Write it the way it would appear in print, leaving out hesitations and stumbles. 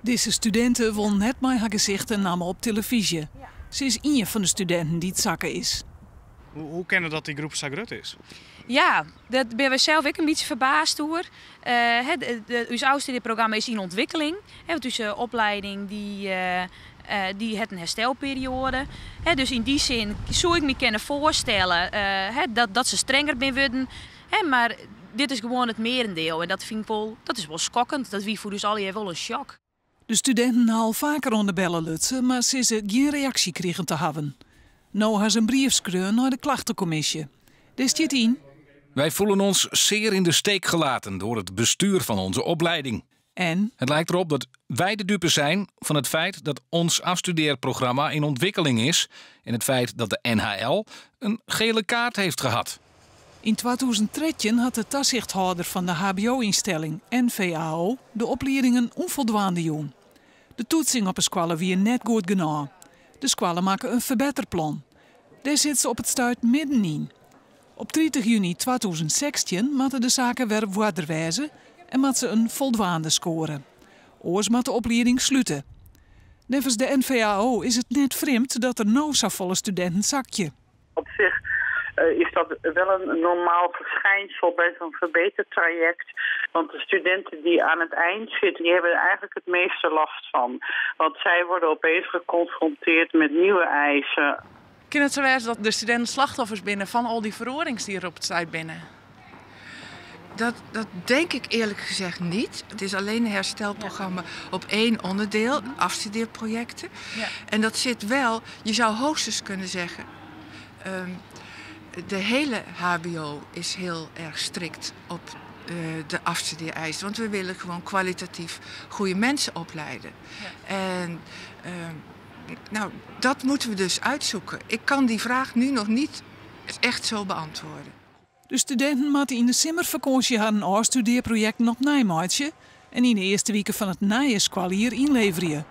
Dizze studinte wol net mei har gesicht en namme op telefyzje. Se is ien fan de studinten dy't sakke is. Hoe kin it dat dy groep sa grut is? Ja, dêr binne wy sels ek in bytsje ferbaasd oer. Us ôfstudearprogramma is yn ûntwikkeling. Want ús oplieding dy hat in herstelperioade. Dus yn dy sin soe ik my kinne foarstelle dat se strenger binne wurden. Mar dit is gewoan it mearendeel en dat fyn ik wol, dat is wol skokkend. Dat wie foar ús allegear wol in shock. De studinten ha al faker oan de belle lutsen, mar sizze gjin reaksje krigen te hawwen. No ha se in brief skreaun nei de klachtekommisje. Dêr stiet yn: Wij voelen ons zeer in de steek gelaten door het bestuur van onze opleiding. En? Het lijkt erop dat wij de dupe zijn van het feit dat ons afstudeerprogramma in ontwikkeling is en het feit dat de NHL een gele kaart heeft gehad. Yn 2013 hat de tasichthâlder fan de HBO-ynstelling NVAO de oplieding in ûnfoldwaande jûn. De toetsing op 'e skoalle wie net goed genôch. De skoalle makke in ferbetterplan. Dêr sit se op it stuit middenyn. Op 30 juny 2016 moatte de saken wer op oarder wêze en moat se in foldwaande skoare. Oars moat de oplieding slute. Neffens de NVAO is it net frjemd dat der no safolle studinten sakje. Op sich is dat wel een normaal verschijnsel bij zo'n verbetertraject. Want de studenten die aan het eind zitten, die hebben er eigenlijk het meeste last van. Want zij worden opeens geconfronteerd met nieuwe eisen. Kin it sa wêze dat de studinten slachtoffers binne fan al dy feroarings dy't der op it stuit binne? Dat denk ik eerlijk gezegd niet. Het is alleen een herstelprogramma op één onderdeel, afstudeerprojecten. En dat zit wel, je zou hoogstens kunnen zeggen, de hele HBO is heel erg strikt op de afstudeereisen. Want we willen gewoon kwalitatief goede mensen opleiden. En nou, dat moeten we dus uitzoeken. Ik kan die vraag nu nog niet echt zo beantwoorden. De studinten moatte yn de simmerfakânsje harren ôfstudearprojekten opnij meitsje en yn de earste wike fan it nije skoaljier ynleverje.